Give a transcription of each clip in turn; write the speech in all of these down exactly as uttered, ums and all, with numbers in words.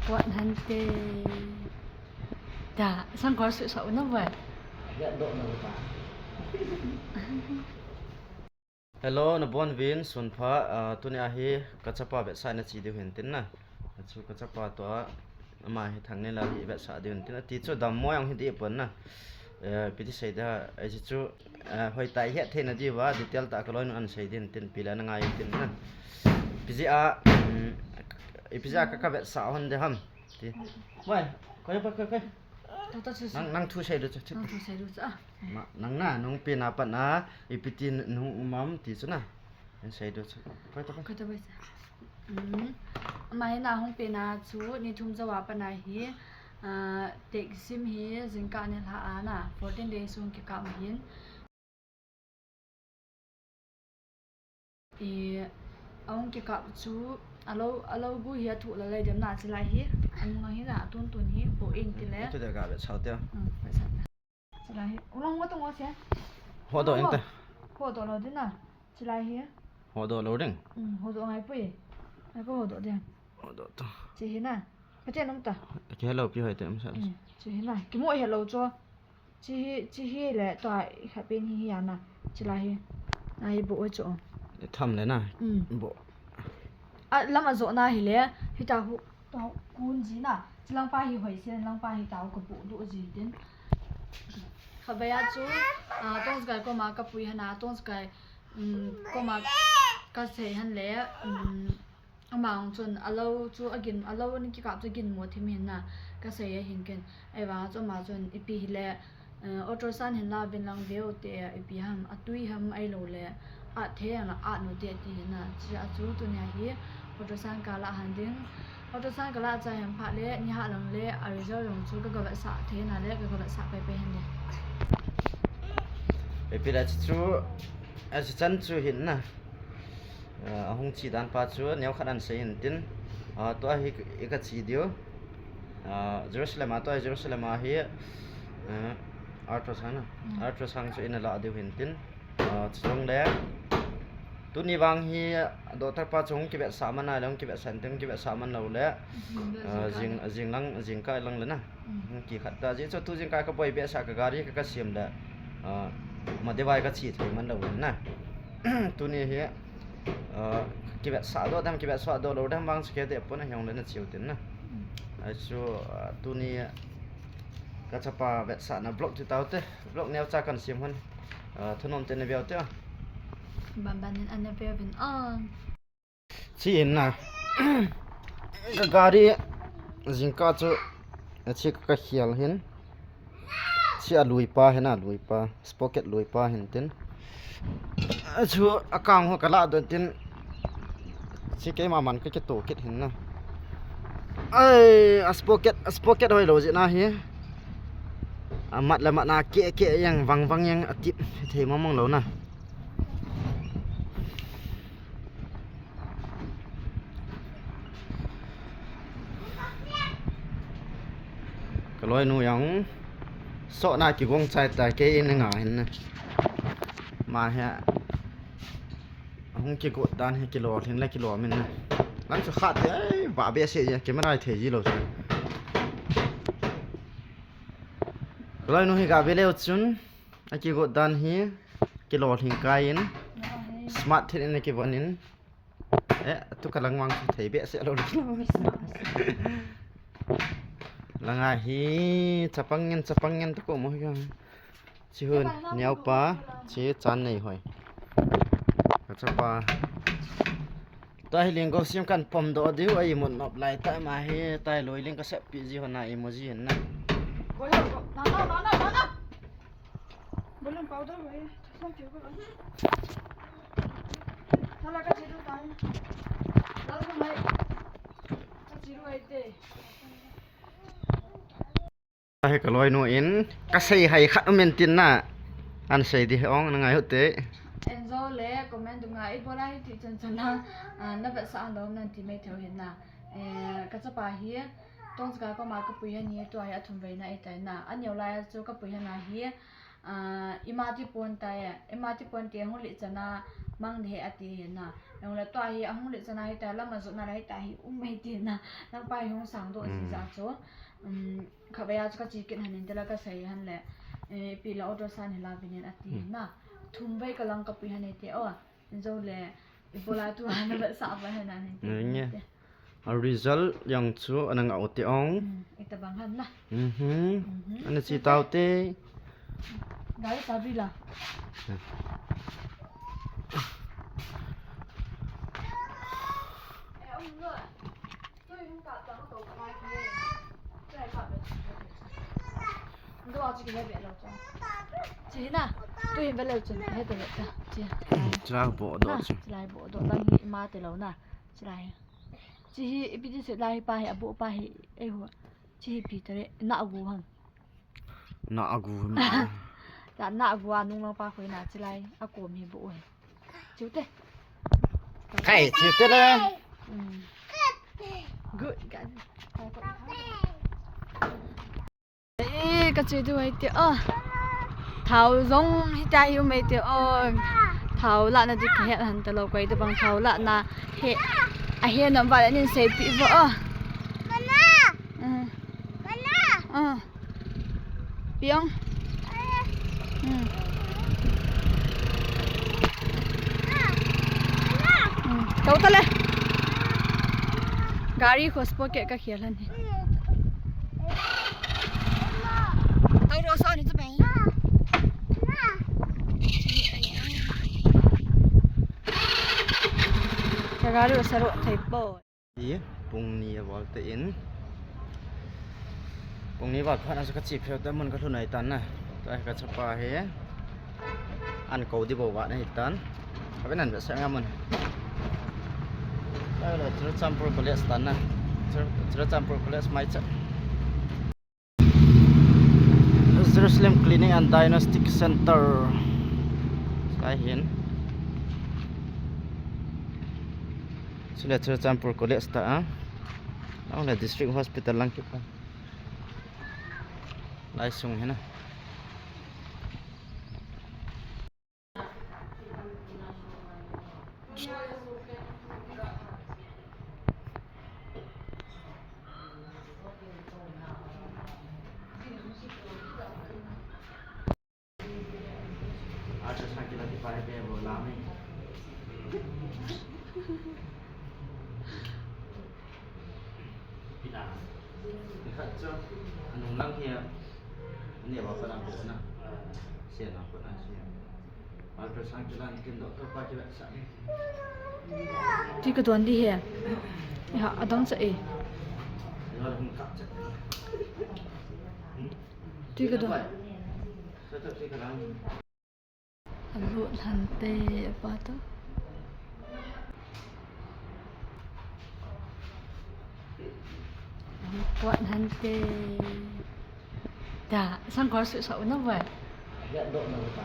What hante? Da, sang kor su sa una ba? Hello,nabonuvin, sunpha. Ah, tunia hi kachapa vetsahna che diu hintin na. Achu kachapa toh a, ama hi Thangnel a hi vetsah diu hintin. Ati chu dammo jong hi dipon na. Eh, ipi ti sei da, ahi chu, eh, hoitah a ihet theina diuva, detail tah a kaloinu ahin sei diu hintin, ipi le ana ngai hintin na. Ipi jeh a, um, ipi jeh a ka, kavetsah hon ding ham. Ti. Wai, koi, koi, koi, koi. Nang, nang thu sei lou chu, chu. Nang thu sei lou chu, ah. Ma, nang na, nahung pen a pat a, ipi ti nahung um am ti chu na. Nang sei lou chu. Koi, koi, koi. Koi, koi, koi. Um, ama hi nahung pen a chu, ni thum jou a pat a hi, ah, teksim hi, jingkah nilhah a na, fourteen days hung kikap ahin. I, ahung kikap chu, alou, alou gu hi athuh lou lai dem na, chulai hi. Anung hi na, atun tun hi, po in ti le. Atu de ga be chau te. Hmm, be chau te. Chulai hi. Ulang mo tong o se. Ho do in te. Ho do lou din na. Chulai hi. Ho do lou ding. Hmm, ho do ngai pui. Ngai ko ho do ding. Ho do to. Chi hi na. Ka che nom ta. Ki hello pi hoi te um sa. Hmm, chi hi na. Ki mo hello cho. Chi hi, chi hi le, tua khat pen hi, hi ana. Chulai hi. Ahi bo chu. Tham le na. Mm. Bo. A, lam ajo na hi le, hita hu, tua kun ji na. Chulang pa hi hoi sen, lang pa hi tao ka bu du ji tin. Khatvei a chu, a, Tongkai koma kapui hana, Tongkai, um, koma kasei han le, um, Ama hung chun, alou chu agin, alou ni kikap chu ginmo thim hin na, kasei ahin ken. Ahivang a chu ama chun, ipi hile, eh, ultrasound hin la vin lang veu te, ipi ham, atui ham ahilou le, at thei ham, at nu te ti hin na. Chua chu tunia hi, ultrasound kala han ding. Ultrasound kala cha ham phat le, ni ha lang le, a result jong chu ka gavetsah thei na le, ka gavetsah pai pai hin de. Ipi la chu, a chu chan chu hin na. Ah, ahung che dan pa chu neokhat ahin sei hintin. Ah, tua hi i kache diu. Ah, Jerusalem a, tua hi Jerusalem a hi, ah, ultrasound a. Mm. Ultrasound chu ina la diu hintin. Ah, chujongle. Tuni vang hi doctor pa chu hung kivetsah man a le, hung kivetsah hintin, hung kivetsah man lou le. Mm, ah, jing, jing lang, jingkah lang le na. Mm. Hung kikhat ta, ajeh chu tu jingkah kaboi behseh a ka gari ka, kasem le, ah, Madivai kache thei man lou na. Tuni hi, ah, kivetsah doh dem, kivetsah doh lou dem vang chu kei deh pon a hiong le na cheu tin na. Mm. Ahi chu, ah, tuni kachapa vetsahna vlog ti tau te, vlog neocha kan sem hon, ah, thunom te na veu te. Ban ban in ana veu vin on. Chi in na. Ka gari jingkah chu, chi ka khel hin. Chi alui pa hin, alui pa. Sprocket lui pa hin tin. Chu akang ho kala don tin. Chi keima man ka kito kit hin na. Ai, a sprocket, a sprocket hoi lou jeh na hi. Amat le mat na ke ke jeng vang vang jeng atip thei mong mong lou na. Ka loinu jong sohna kigong chai ta, kei in nga hin na. Ma hi ahung kigot dan hi kilolhing le kilom in na. Lang chu khat te, ai, ba behseh je, camera thei ji lou chu. Ka loinu hi ga ve leu chun, akigot dan hi kilolhing kai in, smart thil in akivon in. Eh, tu ka lang vang chu thei behseh lou le kilom. Langa hi chapang ngen, chapang ngen tah ko mo hi ka. Chi hun, neo pa, chi chan nei hoi. Ka chapa. Tua hi ling ko sim kan pom doh diu, a imut nop lai tah ma hi, tai loi ling ka sep pi ji hon a imu ji hin na. Balloon powder mai, thasam thiu ko. Thala ka chiru tai. Lal ko mai. Ka chiru ai te. Hi ka loinu in, ka sei hai khat um in tin na. An sei di ong na ngai u te. En jo le comment dunga i bola hi ti chan chan na, ah, na vetsah lou nan ti mai theu hin na. Eh, ka chapa hi, Tongkai koma ka pui hana hi, tua hi athum vei na ahi tai na. Aneo lai a chu ka pui hana hi, ah, ima ti pon tai, ima ti pon ti hung li chan a mang de he ati hin na. Nang le tua hi ahung le chana hi ta lama jotna le hi ta hi um mai ti na. Nang pa hi hung sang do ji ja chu. Um, kha ba ya chu ka chi kin han in te la ka sei han le. Eh, pi la order san hi la vinin ati na. Thum bai ka lang ka pi han te o. Zo le ibola tu han ba sa ba han an te. Nge. A result yang chu ana nga o te ong. Hmm, ita bang han na. Mhm. Mhm. Ana chi tau te. Gari sabi la. Chi na. Tu hin ba le chun he te le ta. Chi. Chilai bo do chu. Chilai bo do lang hi ma te lo na. Chilai. Chi hi ipi ti se lai pa hi abu pa hi ei hu. Chi hi pi te le na agu hang. Na agu him. Ta na agu a nung lang pa khoi na chilai a kom hi bu oi. Chiu te. Kai chiu te le. Mm. Good. Ka. Eh, ka chi du ai te. Oh. Thao jong hi ta hi um ai te. Oh. Thao la na di ka he han ta lo kai te bang thao la na he. A he nam va le nin sei pi vo. Oh. Ah. Ah. Piang. Hmm. Hmm. Tau ta le. Gari khos po ke ka khel han he. Tau ro sa ni tu bai. Ka gari ro sa ro thei po. Hi, pung ni a val te in. Pung ni val phat na chu ka chi pheu te mun ka lhun ai tan na. Tua hi ka chapa hi. An ko di bo va na hi tan. Ka ve nan ve sa nga mun. Tua le Churachandpur College tan na. Chur-, Churachandpur College mai cha. Jerusalem Clinic and Diagnostic Center. Sai hin. Chule Churachandpur College ta a. Nang le District Hospital lang kita. Lai sung hina. Acha sakila ti pare pe bo la mai. Pina. Ni khat chu. Anung lang hi. Ni ba pa na ko na. Sia na ko na sia. Ultrasound chu lan kin doctor pa chu sa. Ti ka don di he. Ha, adang cha e. Ti ka don. Alut hante apa tu? Kuat hante. Da, sang kor su sa una ba? Ya do na ba.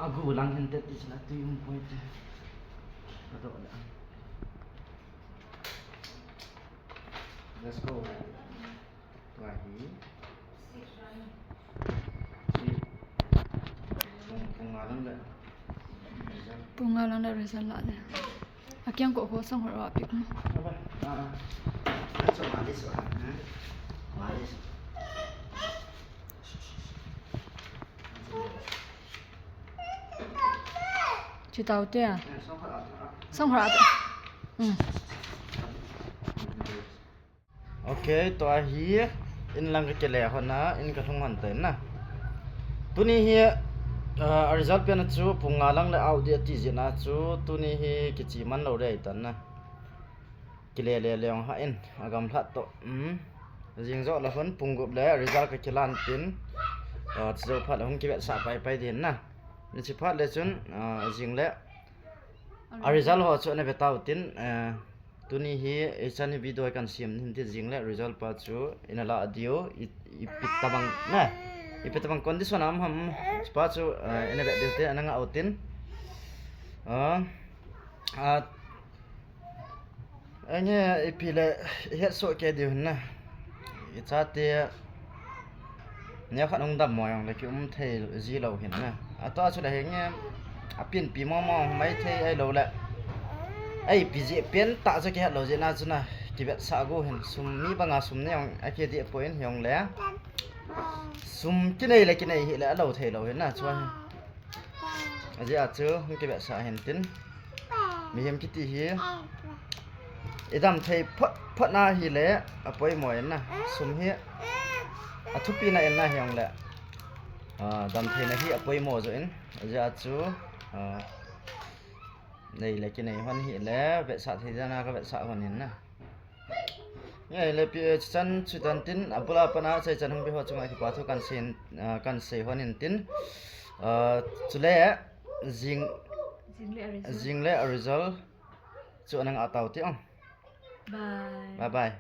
Agu lang hante ti sila tu yung point. Ka do na. Let's go. Tua hi. Pung, pung nga lang le. Pung nga lang le result la de. Akiang ko ko sang hor wa pik mo. Ah, ah. Let's go, malis, ah. Hmm? Malis. Chitau te a. Eh, sang hor a. Sang hor a. Hmm. Ok, tua hi in lang ka kile hon a, in ka lhung hon ten na. Tuni hi, ah, a result pen a chu pung nga lang le out di ati jeh a chu, tuni hi kichi man lou le tan na. Kile le le ong ha in, a gamlhat to. Um, jing jo la hon pung gup le result ka kilan tin. Ah, chu jo phat la hung kivetsah pai pai din na. Ni chi phat le chun, ah, jing le a result ho chu na ve tau tin, ah, Tuni hi, eh, chan hi video kan siam hin ti jing le result pa chu, ina la diu, i, ipi tabang, na, ipi tabang condition am ham, pa chu, eh, ina ve diu te, ana nga utin. Ah, ah, enge ipi le, het so ke diu na. I cha te, Neo khat hung dam mo jong le ki um thei ji lou hin na. Atua chu le henge, Apin pi mong mong mai thei ai lo le. Ai pi je pen ta cho ke lo je na chu na. Ki vet sa go hin sum mi banga sum ne ong a ke di poin hiong le. Sum ki nei le ki nei hi le a lo thei lo hin na chu. Aji a chu hung ki vet sa hin tin. Mi hem ki ti hi. I dam thei phot phot na hi le a poimo in na. Sum hi a thupi na in na hiong le. A, dam thei na hi a poimo zo in. Aji a chu. A, Nei le ki nei hon hi le, vet sa thei jana ka vet sa hon hin na. Ngai le pi, eh, chan chu dan tin, a bula pana chai chan hung bi ho chunga ki pa thu kan sin, ah, kan sei hon hin tin. Ah, chule, jing, jing le a result chu anang a tau ti ong. Bye bye.